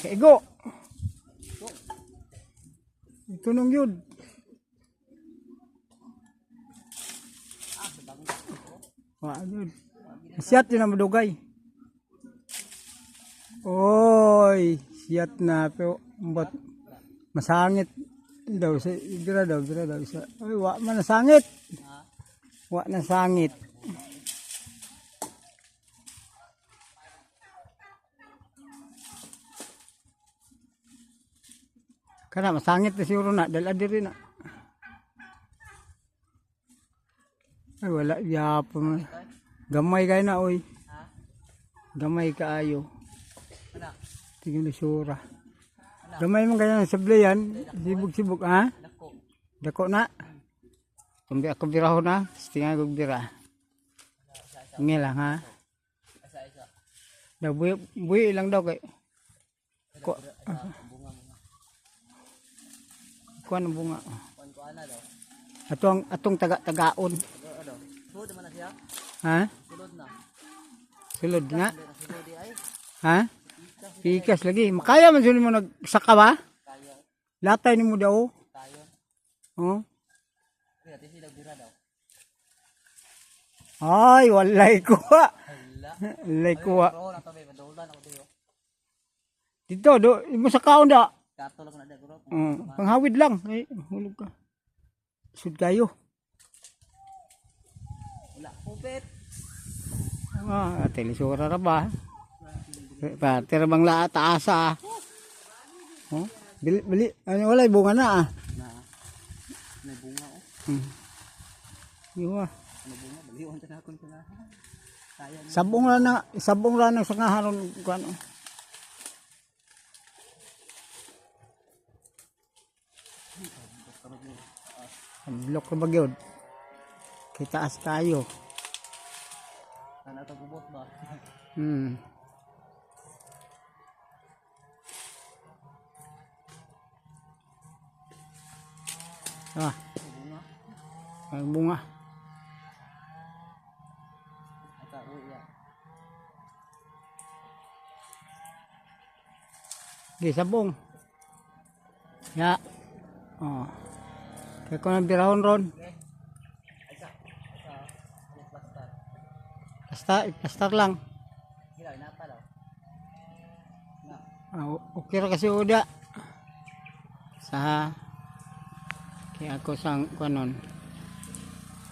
Kaigo. Itunong yun. Wa yun. Siyat yun ang madugay. Oy, siyat na pero but masangit daw sa bira daw isa. Oy, wa man nasangit. Wa nasangit. Kana masangit na siguro na dahil adiri na. Ay wala yapon. Gamay kay na oy. Gamay kaayo. Tingin lisura. Gamay man kaya ng sablayan, sibog-sibog ha? Dako. Dako na. Kumbi ako biraho na, tinga kog bira. Ngi lang ha. Isa-isa. Daw buhi, buhi lang daw kay. Ko Bunga mga. kuan ang bunga. Kuan ko ana daw. Atong atong taga-tagaon. Ano daw? Sulod man na siya. Ha? Sulod na. Sulod na. Hindi na sulod di ay. Ha? Pikas lagi. Makaya man sulod mo nagsaka ba? Kaya. Latay nimo daw. Tayo. Oh. Ay, ati sila bira daw. Ay, walay kuha. Hala. Walay kuha. Pero na tabi maduldan ako diyo. Dito, do, mo sa kaon da. Kato lang na guro. Panghawid lang. Ay, hulog ka. Sud kayo. Wala kupit. Ah, telisura ra ba? Pa, tira bang laa taasa ah. Oh, bili, bili. Ano, walay bunga na ah. Na. May bunga oh. Yung ah. Ano bunga? Baliwan ta na akong tanahan. Kaya na. Sabong ra na, sabong ra na sa ngaharon kuan. Oh. Ang Blok ra ba gyud? Kay taas tayo. Ano to gubot ba? Ah, Bunga. ang bunga. Ata uy ya. Di sabong. Ya. Oh. Kaya ko nang birahon ron. Isa. Isa. Ano plaster? Basta, iplastar lang. Hila inapa daw. Na. Ah, okay ra kasi uda. Sa kaya ako sang kanon.